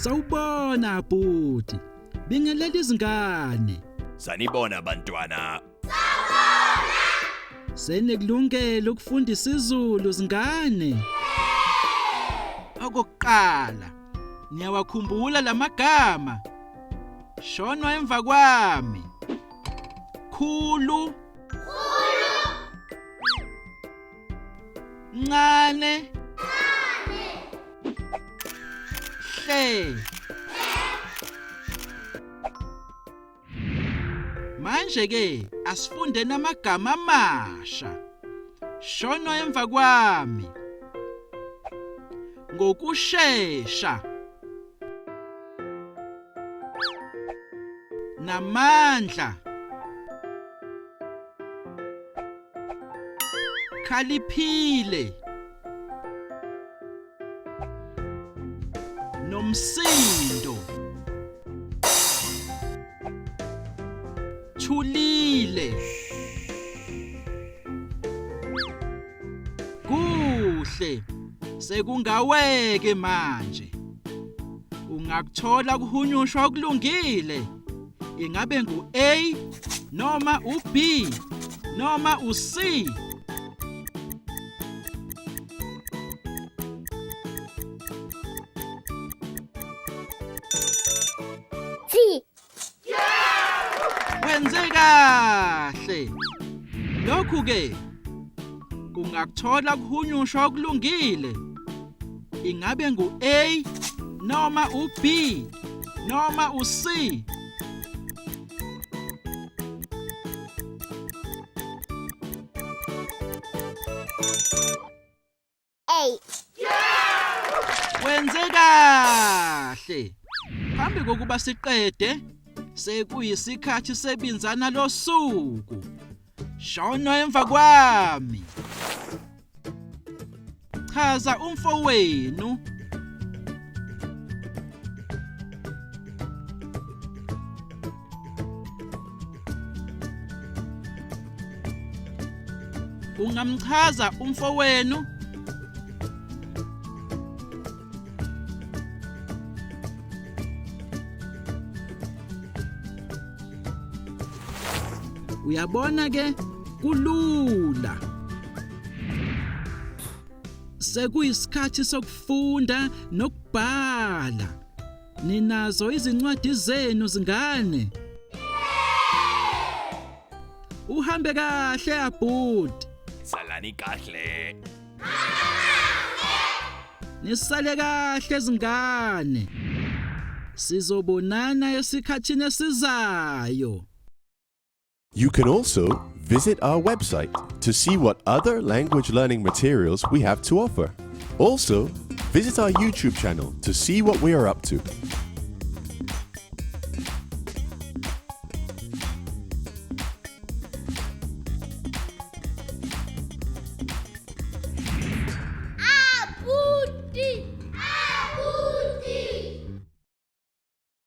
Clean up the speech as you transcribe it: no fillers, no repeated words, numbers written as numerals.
Sawubona bhuti. Bingelela izingane. Sanibona bantwana. Senikulungele ukufunda isiZulu zingane. Okokuqala, niyawakhumbula lamagama. Shono emva kwami. Khulu. Khulu. Ncane. Ncane. Hle. Manje ke asifunde namagama amasha. Shono emva kwami. Ngokushesha. Namandla. Khaliphile. Nomsindo. Thulile. Kuhle. Sekungaweke manje. Ungakuthola kuhunyushwa okulungile. Ingabe ngu A noma u B noma u C? C. Wenze kahle. Lokhu ke kungakuthola kuhunyushwa okulungile. Ingabe ngu A noma u B noma u C? A. Wenze kahle. Phambi kokuba siqede sekuyisikhathi sebinzana losuku. Shono emva kwami. Chaza umfowenu. Ungamchaza umfowenu? Uyabona ke kulula. Sekuyisikhathi sokufunda nokubhala. Ninazo izincwadi zenu zingane. Uhambe kahle abhuti. Salani kahle. Nisale kahle zingane. Sizobonana esikhathini esizayo. You can also visit our website to see what other language learning materials we have to offer. Also, visit our YouTube channel to see what we are up to.